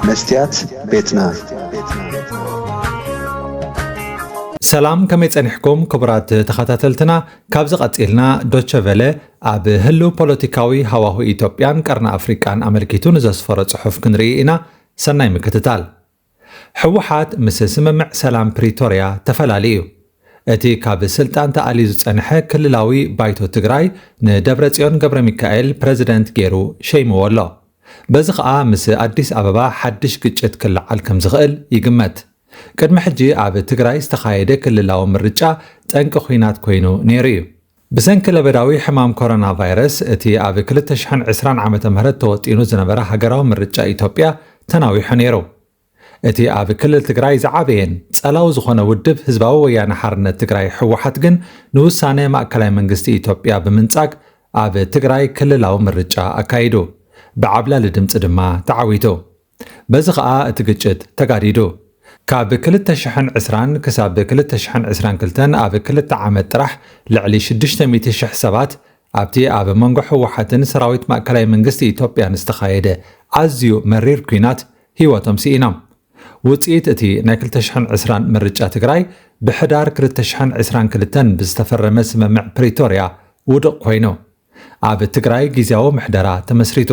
መስትያት ቤትና። ሰላም፣ ከመይ ጸኒሕኩም ክቡራት ተኸታተልትና? ካብዚ ቀጺልና ዶቸ ቨለ ኣብ ህልው ፖለቲካዊ ሃዋሁ ኢትዮጵያን ቀርኒ ኣፍሪቃን ኣመልኪቱ ንዘስፈሮ ጽሑፍ ክንርኢ ኢና። ሰናይ ምክትታል። ህወሓት ምስ ስምምዕ ሰላም ፕሪቶርያ ተፈላለዩ እዩ። እቲ ካብ ስልጣን ተኣልዩ ዝጸንሐ ክልላዊ ባይቶ ትግራይ ንደብረጽዮን ገብረ ሚካኤል ፕረዚደንት ገይሩ ሸይምዎ ኣሎ። በዚ ኸኣ ምስ ኣዲስ ኣበባ ሓድሽ ግጭት ክለዓል ከም ዝኽእል ይግመት። ቅድሚ ሕጂ ኣብ ትግራይ ዝተኻየደ ክልላዊ ምርጫ ጠንቂ ኲናት ኮይኑ ነይሩ እዩ። ብሰንኪ ለበዳዊ ሕማም ኮሮና ቫይረስ እቲ ኣብ ክልተ ሽሕን ዕስራን ዓመተ ምህረት ተወጢኑ ዝነበረ ሃገራዊ ምርጫ ኢትዮጵያ ተናዊሑ ነይሩ። እቲ ኣብ ክልል ትግራይ ዝዓበየን ጸላዊ ዝኾነ ውድብ ህዝባዊ ወያነ ሓርነት ትግራይ ህወሓት ግን ንውሳነ ማእከላይ መንግስቲ ኢትዮጵያ ብምንጻግ ኣብ ትግራይ ክልላዊ ምርጫ ኣካይዱ። ብዓብላሊ ድምጺ ድማ ተዓዊቱ። በዚ ኸኣ እቲ ግጭት ተጋዲዱ። ካብ ክልተ ሽሕን ዕስራን ክሳብ ክልተ ሽሕን ዕስራን ክልተን ኣብ ክልተ ዓመት ጥራሕ ልዕሊ ሽዱሽተ ሚእቲ ሽሕ ሰባት ኣብቲ ኣብ መንጎ ህወሓትን ሰራዊት ማእከላይ መንግስቲ ኢትዮጵያን ዝተኻየደ ኣዝዩ መሪር ኲናት ህይወቶም ስኢኖም። ውጽኢት እቲ ናይ ክልተ ሽሕን ዕስራን ምርጫ ትግራይ ብሕዳር ክልተ ሽሕን ዕስራን ክልተን ብዝተፈረመ ስምምዕ ፕሪቶርያ ውዱቕ ኮይኑ፣ ኣብ ትግራይ ግዝያዊ ምሕደራ ተመስሪቱ።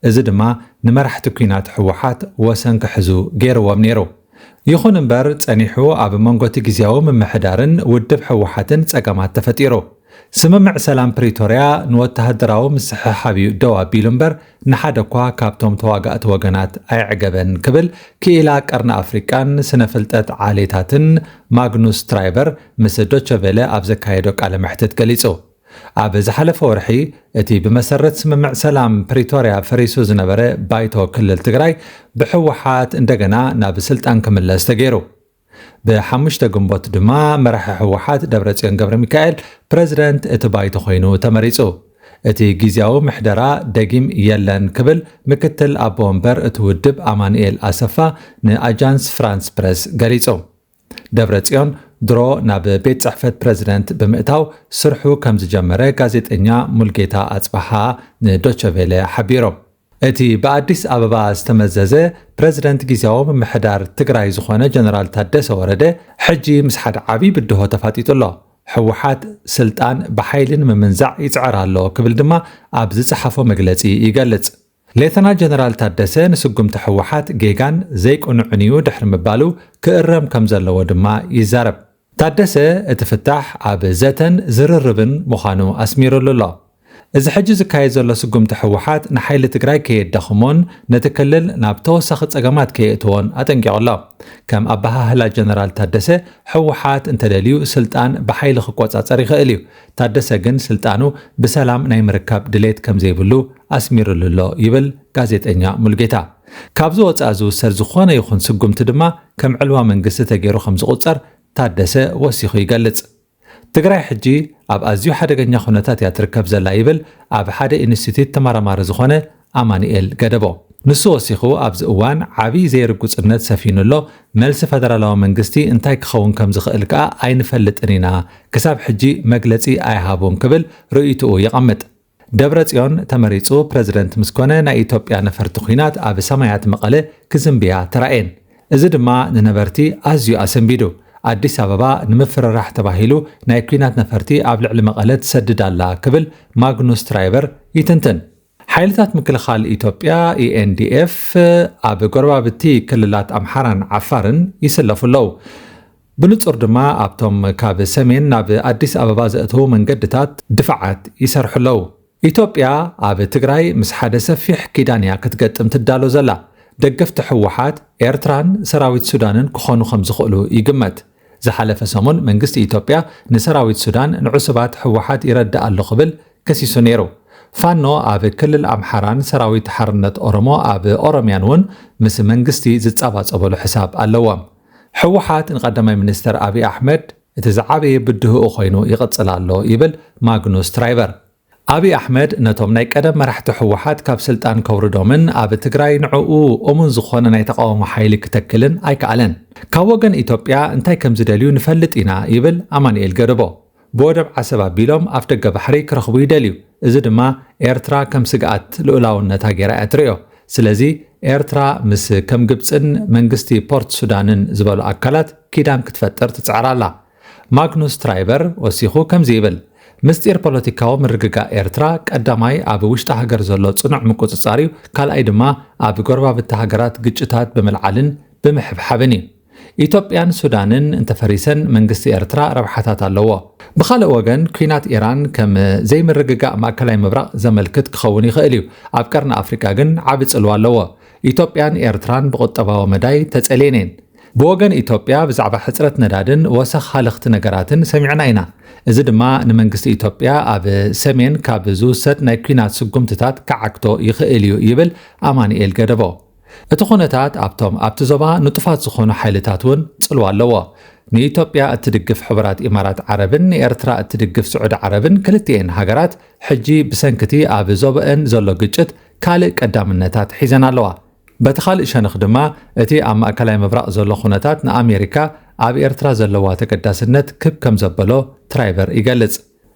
እዚ ድማ ንመራሕቲ ኲናት ህወሓት ወሰን ክሕዙ ገይርዎም ነይሩ። ይኹን እምበር፣ ጸኒሑ ኣብ መንጎ እቲ ግዝያዊ ምምሕዳርን ውድብ ህወሓትን ጸገማት ተፈጢሩ። ስምምዕ ሰላም ፕሪቶርያ ንወተሃደራዊ ምስሕሓብ እዩ ደው ኣቢሉ እምበር፣ ንሓደ እኳ ካብቶም ተዋጋእቲ ወገናት ኣየዕገበን ክብል ክኢላ ቀርኒ ኣፍሪቃን ስነ ፍልጠት ዓሌታትን ማግኑስ ትራይበር ምስ ዶቸ ቬለ ኣብ ዘካየዶ ቃለ መሕትት ገሊጹ። ኣብ ዝሓለፈ ወርሒ እቲ ብመሰረት ስምምዕ ሰላም ፕሪቶርያ ፈሪሱ ዝነበረ ባይቶ ክልል ትግራይ ብህወሓት እንደገና ናብ ስልጣን ክምለስ ተገይሩ። ብሓሙሽተ ግንቦት ድማ መራሒ ህወሓት ደብረጽዮን ገብረ ሚካኤል ፕረዚደንት እቲ ባይቶ ኮይኑ ተመሪጹ። እቲ ግዝያዊ ምሕደራ ደጊም የለን ክብል ምክትል ኣቦ ወንበር እቲ ውድብ ኣማኑኤል ኣሰፋ ንኣጃንስ ፍራንስ ፕረስ ገሊጹ። ደብረጽዮን ድሮ ናብ ቤት ጽሕፈት ፕረዚደንት ብምእታው ስርሑ ከም ዝጀመረ ጋዜጠኛ ሙልጌታ ኣጽብሃ ንዶቸ ቬለ ሓቢሮም። እቲ ብኣዲስ ኣበባ ዝተመዘዘ ፕረዚደንት ግዝያዊ ምምሕዳር ትግራይ ዝኾነ ጀነራል ታደሰ ወረደ ሕጂ ምስ ሓደ ዓብዪ ብድሆ ተፋጢጡ ኣሎ። ህወሓት ስልጣን ብሓይሊ ንምምንዛዕ ይጽዕር ኣሎ ክብል ድማ ኣብ ዝጸሓፎ መግለጺ ይገልጽ። ሌተና ጀነራል ታደሰ ንስጉምቲ ህወሓት ጌጋን ዘይቅኑዕን እዩ ድሕሪ ምባሉ ክእረም ከም ዘለዎ ድማ ይዛረብ። ታደሰ እቲ ፍታሕ ኣብ ዘተን ዝርርብን ምዃኑ ኣስሚሩሉ ኣሎ። እዚ ሕጂ ዝካየድ ዘሎ ስጉምቲ ህወሓት ንሓይሊ ትግራይ ከየዳኽሞን ነቲ ክልል ናብ ተወሳኺ ጸገማት ከየእትዎን ኣጠንቂቑ ኣሎ። ከም ኣበሃህላ ጀነራል ታደሰ፣ ህወሓት እንተደልዩ ስልጣን ብሓይሊ ክቆጻጸር ይኽእል እዩ። ታደሰ ግን ስልጣኑ ብሰላም ናይ ምርካብ ድሌት ከም ዘይብሉ ኣስሚሩሉ ኣሎ ይብል ጋዜጠኛ ሙልጌታ። ካብዚ ወጻኢ ዝውሰድ ዝኾነ ይኹን ስጉምቲ ድማ ከም ዕልዋ መንግስቲ ተገይሩ ከም ዝቑጸር ታደሰ ወሲኹ ይገልጽ። ትግራይ ሕጂ ኣብ ኣዝዩ ሓደገኛ ኩነታት እያ ትርከብ ዘላ ይብል ኣብ ሓደ ኢንስቲትዩት ተመራማሪ ዝኾነ ኣማኑኤል ገደቦ። ንሱ ወሲኹ ኣብዚ እዋን ዓብዪ ዘይርጉጽነት ሰፊኑ ኣሎ፣ መልሲ ፈደራላዊ መንግስቲ እንታይ ክኸውን ከም ዝኽእል ከኣ ኣይንፈልጥን ኢና፣ ክሳብ ሕጂ መግለጺ ኣይሃቡን ክብል ርእይትኡ የቐምጥ። ደብረጽዮን ተመሪጹ ፕረዚደንት ምስ ኮነ ናይ ኢትዮጵያ ነፈርቲ ኲናት ኣብ ሰማያት መቐለ ክዝንብያ ተራእየን። እዚ ድማ ንነበርቲ ኣዝዩ ኣሰንቢዱ። ኣዲስ ኣበባ ንምፍርራሕ ተባሂሉ ናይ ኲናት ነፈርቲ ኣብ ልዕሊ መቐለ ትሰድድ ኣላ ክብል ማግኑስ ትራይበር ይትንትን። ሓይልታት ምክልኻል ኢትዮጵያ፣ ኢኤንዲኤፍ፣ ኣብ ጎረባብቲ ክልላት ኣምሓራን ዓፋርን ይስለፉ ኣለዉ። ብንጹር ድማ ኣብቶም ካብ ሰሜን ናብ ኣዲስ ኣበባ ዘእተዉ መንገድታት ድፋዓት ይሰርሑ ኣለዉ። ኢትዮጵያ ኣብ ትግራይ ምስ ሓደ ሰፊሕ ኪዳን እያ ክትገጥም ትዳሎ ዘላ። ደገፍቲ ህወሓት፣ ኤርትራን ሰራዊት ሱዳንን ክኾኑ ከም ዝኽእሉ ይግመት። ዝሓለፈ ሰሙን መንግስቲ ኢትዮጵያ ንሰራዊት ሱዳን ንዕሱባት ህወሓት ይረድእ ኣሎ ክብል ከሲሱ ነይሩ። ፋኖ ኣብ ክልል ኣምሓራን ሰራዊት ሓርነት ኦሮሞ ኣብ ኦሮምያን እውን ምስ መንግስቲ ዝጻባጸበሉ ሕሳብ ኣለዎም። ህወሓት ንቀዳማይ ሚኒስተር ኣብይ ኣሕመድ እቲ ዝዓበየ ብድህኡ ኮይኑ ይቕጽል ኣሎ ይብል ማግኑስ ትራይበር። ኣብይ ኣሕመድ ነቶም ናይ ቀደም መራሕቲ ህወሓት ካብ ስልጣን ከውርዶምን ኣብ ትግራይ ንዕኡ እሙን ዝኾነ ናይ ተቃውሞ ሓይሊ ክተክልን ኣይከኣለን። ካብ ወገን ኢትዮጵያ እንታይ ከም ዝደልዩ ንፈልጥ ኢና ይብል ኣማኑኤል ገደቦ። ብወደብ ዓሰብ ኣቢሎም ኣፍደገ ባሕሪ ክረኽቡ ይደልዩ። እዚ ድማ ኤርትራ ከም ስግኣት ልኡላውነታ ገይራ እያ ትርእዮ። ስለዚ ኤርትራ ምስ ከም ግብጽን መንግስቲ ፖርት ሱዳንን ዝበሉ ኣካላት ኪዳን ክትፈጥር ትጽዕር ኣላ። ማግኑስ ትራይበር ወሲኹ ከምዚ ይብል፣ ምስጢር ፖለቲካዊ ምርግጋእ ኤርትራ ቀዳማይ ኣብ ውሽጢ ሃገር ዘሎ ጽኑዕ ምቁጽጻር እዩ፣ ካልኣይ ድማ ኣብ ጎረባብቲ ሃገራት ግጭታት ብምልዓልን ብምሕብሓብን እዩ። ኢትዮጵያን ሱዳንን እንተፈሪሰን መንግስቲ ኤርትራ ረብሓታት ኣለዎ። ብኻልእ ወገን ኲናት ኢራን ከም ዘይምርግጋእ ማእከላይ ምብራቕ ዘመልክት ክኸውን ይኽእል እዩ። ኣብ ቀርኒ ኣፍሪቃ ግን ዓቢ ጽልዋ ኣለዎ። ኢትዮጵያን ኤርትራን ብቁጠባዊ መዳይ ተጸልየን እየን። ብወገን ኢትዮጵያ ብዛዕባ ሕጽረት ነዳድን ወሰኽ ሃለኽቲ ነገራትን ሰሚዕና ኢና። እዚ ድማ ንመንግስቲ ኢትዮጵያ ኣብ ሰሜን ካብ ዝውሰድ ናይ ኲናት ስጉምትታት ክዓግቶ ይኽእል እዩ ይብል ኣማኑኤል ገደቦ። እቲ ኩነታት ኣብቶም ኣብቲ ዞባ ንጡፋት ዝኾኑ ሓይልታት እውን ጽልዋ ኣለዎ። ንኢትዮጵያ እትድግፍ ሕቡራት ኢማራት ዓረብን ንኤርትራ እትድግፍ ስዑዲ ዓረብን ክልቲኤን ሃገራት ሕጂ ብሰንክቲ ኣብ ዞባኤን ዘሎ ግጭት ካልእ ቀዳምነታት ሒዘን ኣለዋ። በቲ ካልእ ሸነኽ ድማ እቲ ኣብ ማእከላይ ምብራቕ ዘሎ ኩነታት ንኣሜሪካ ኣብ ኤርትራ ዘለዋ ተገዳስነት ክብ ከም ዘበሎ ትራይበር ይገልጽ።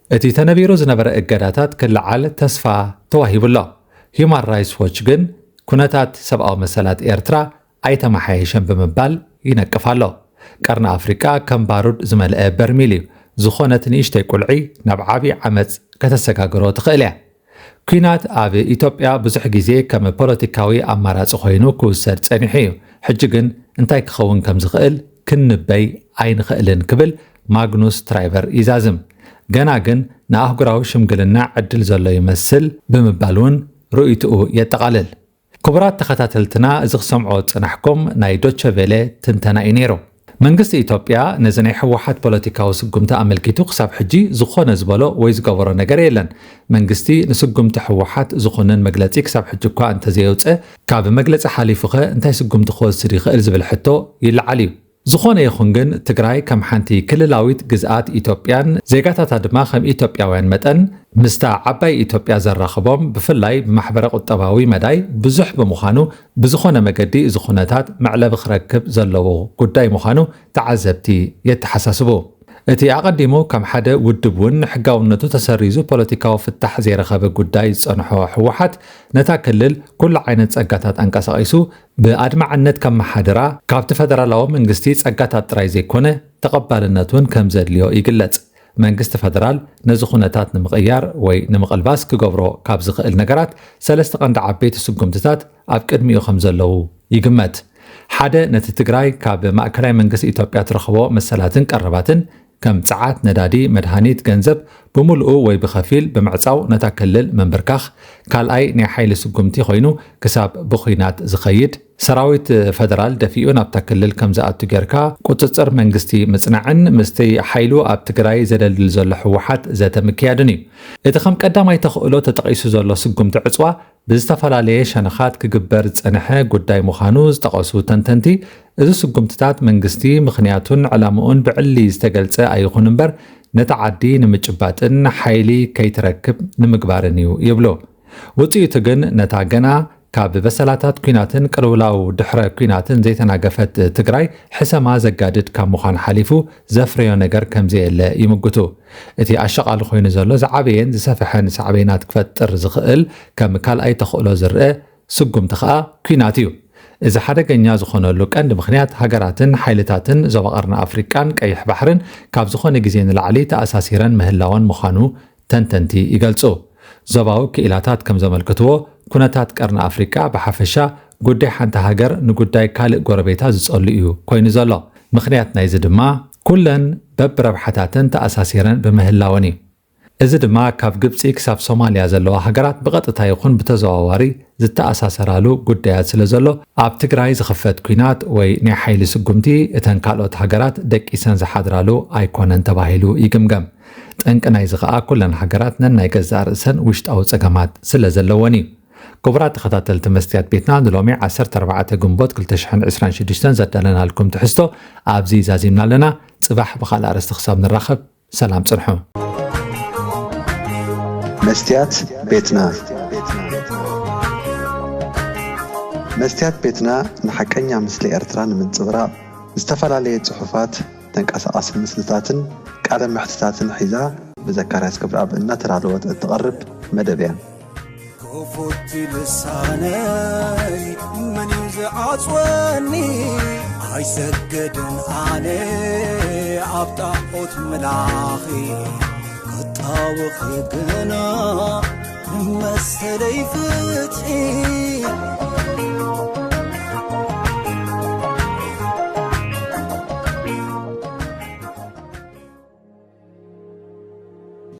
እቲ ተነቢሩ ዝነበረ እገዳታት ክለዓል ተስፋ ተዋሂቡ ኣሎ። ሂዩማን ራይትስ ዎች ግን ኩነታት ሰብኣዊ መሰላት ኤርትራ ኣይተመሓየሸን ብምባል ይነቅፍ ኣሎ። ቀርኒ ኣፍሪቃ ከም ባሩድ ዝመልአ በርሚል እዩ። ዝኾነት ንእሽተይ ቁልዒ ናብ ዓቢ ዓመጽ ከተሰጋግሮ ትኽእል እያ። ኲናት ኣብ ኢትዮጵያ ብዙሕ ግዜ ከም ፖለቲካዊ ኣማራጺ ኮይኑ ክውሰድ ጸኒሑ እዩ። ሕጂ ግን እንታይ ክኸውን ከም ዝኽእል ክንበይ ኣይንኽእልን ክብል ማግኑስ ትራይበር ይዛዝም። ገና ግን ንኣህጉራዊ ሽምግልና ዕድል ዘሎ ይመስል ብምባል እውን ርእይትኡ የጠቓልል። ክቡራት ተኸታተልትና፣ እዚ ክሰምዖ ዝጸናሕኩም ናይ ዶቸ ቬለ ትንተና እዩ ነይሩ። መንግስቲ ኢትዮጵያ ነዚ ናይ ህወሓት ፖለቲካዊ ስጉምቲ ኣመልኪቱ ክሳብ ሕጂ ዝኾነ ዝበሎ ወይ ዝገበሮ ነገር የለን። መንግስቲ ንስጉምቲ ህወሓት ዝኾንን መግለጺ ክሳብ ሕጂ እኳ እንተዘየውፀ፣ ካብ መግለጺ ሓሊፉኸ እንታይ ስጉምቲ ክወስድ ይኽእል ዝብል ሕቶ ይለዓል እዩ። ዝኾነ ይኹን ግን ትግራይ ከም ሓንቲ ክልላዊት ግዝኣት ኢትዮጵያን ዜጋታታ ድማ ከም ኢትዮጵያውያን መጠን ምስታ ዓባይ ኢትዮጵያ ዘራኽቦም ብፍላይ ብማሕበረ ቁጠባዊ መዳይ ብዙሕ ብምዃኑ ብዝኾነ መገዲ እዚ ኩነታት መዕለቢ ክረክብ ዘለዎ ጉዳይ ምዃኑ ተዓዘብቲ የተሓሳስቡ። እቲ ኣቐዲሙ ከም ሓደ ውድብ እውን ሕጋውነቱ ተሰሪዙ ፖለቲካዊ ፍታሕ ዘይረኸበ ጉዳይ ዝጸንሖ ህወሓት ነታ ክልል ኩሉ ዓይነት ጸጋታት ኣንቀሳቒሱ ብኣድማዕነት ከመሓድራ ካብቲ ፈደራላዊ መንግስቲ ጸጋታት ጥራይ ዘይኮነ ተቐባልነት እውን ከም ዘድልዮ ይግለጽ። መንግስቲ ፈደራል ነዚ ኩነታት ንምቕያር ወይ ንምቕልባስ ክገብሮ ካብ ዝኽእል ነገራት ሰለስተ ቀንዲ ዓበይቲ ስጉምትታት ኣብ ቅድሚኡ ከም ዘለዉ ይግመት። ሓደ፣ ነቲ ትግራይ ካብ ማእከላይ መንግስቲ ኢትዮጵያ ትረኽቦ መሰላትን ቀረባትን ከም ጸዓት፣ ነዳዲ፣ መድሃኒት፣ ገንዘብ ብምሉኡ ወይ ብኸፊል ብምዕጻው ነታ ክልል ምንብርካኽ። ካልኣይ፣ ናይ ሓይሊ ስጉምቲ ኮይኑ ክሳብ ብኹናት ዝኸይድ ሰራዊት ፈደራል ደፊኡ ናብታ ክልል ከም ዝኣቱ ጌርካ ቁጽጽር መንግስቲ ምጽናዕን ምስቲ ሓይሉ ኣብ ትግራይ ዘደልድል ዘሎ ህወሓት ዘተ ምክያድን እዩ። እቲ ከም ቀዳማይ ተኽእሎ ተጠቒሱ ዘሎ ስጉምቲ ዕጽዋ ብዝተፈላለየ ሸነኻት ክግበር ዝጸንሐ ጉዳይ ምዃኑ ዝጠቐሱ ተንተንቲ፣ እዚ ስጉምትታት መንግስቲ ምኽንያቱን ዕላምኡን ብዕሊ ዝተገልጸ ኣይኹን እምበር ነቲ ዓዲ ንምጭባጥን ሓይሊ ከይትረክብ ንምግባርን እዩ ይብሉ። ውጽኢቱ ግን ነታ ገና ካብ በሰላታት ኲናትን ቅልውላው ድሕረ ኲናትን ዘይተናገፈት ትግራይ ሕሰማ ዘጋድድ ካብ ምዃን ሓሊፉ ዘፍረዮ ነገር ከም ዘየለ ይምግቱ። እቲ ኣሸቓሊ ኮይኑ ዘሎ ዝዓበየን ዝሰፍሐን ሳዕቤናት ክፈጥር ዝኽእል ከም ካልኣይ ተኽእሎ ዝረአ ስጉምቲ ከኣ ኲናት እዩ። እዚ ሓደገኛ ዝኾነሉ ቀንዲ ምኽንያት ሃገራትን ሓይልታትን ዞባ ቀርኒ ኣፍሪቃን ቀይሕ ባሕርን ካብ ዝኾነ ግዜ ንላዕሊ ተኣሳሲረን ምህላወን ምዃኑ ተንተንቲ ይገልጹ። ዞባዊ ክኢላታት ከም ዘመልክትዎ፣ ኩነታት ቀርኒ ኣፍሪቃ ብሓፈሻ ጉዳይ ሓንቲ ሃገር ንጉዳይ ካልእ ጎረቤታ ዝጸሉ እዩ ኮይኑ ዘሎ። ምኽንያት ናይዚ ድማ ኩለን በብረብሓታተን ተኣሳሲረን ብምህላወን እዩ። እዚ ድማ ካብ ግብጺ ክሳብ ሶማልያ ዘለዋ ሃገራት ብቐጥታ ይኹን ብተዘዋዋሪ ዝተኣሳሰራሉ ጉዳያት ስለ ዘሎ፣ ኣብ ትግራይ ዝኽፈት ኲናት ወይ ናይ ሓይሊ ስጉምቲ እተን ካልኦት ሃገራት ደቂሰን ዝሓድራሉ ኣይኮነን ተባሂሉ ይግምገም። ጠንቂ ናይዚ ኸኣ ኩለን ሃገራት ነናይ ገዛእ ርእሰን ውሽጣዊ ጸገማት ስለ ዘለወን እዩ። ክቡራት ተኸታተልቲ መስትያት ቤትና፣ ንሎሚ ዓሰርተ ኣርባዕተ ግንቦት ክልተ ሽሕን ዕስራን ሽዱሽተን ዘዳለናልኩም ትሕዝቶ ኣብዚ ዛዚምና ኣለና። ጽባሕ ብኻልእ ኣርእስቲ ክሳብ ንራኸብ ሰላም ጽንሑ። መስትያት ቤትና። መስትያት ቤትና ንሓቀኛ ምስሊ ኤርትራ ንምንጽብራቕ ዝተፈላለየ ጽሑፋት፣ ተንቀሳቓሲ ምስልታትን ቃለ መሕትታትን ሒዛ ብዘካርያስ ገብረኣብ እናተዳለወት እትቐርብ መደብ እያ። ክፉት ልሳነይ ጽወኒ ኣይሰግድን ኣነ ኣብ ጣዖት ምላኺ ክጣወኺ ግና ንመሰለይ ፍትሒ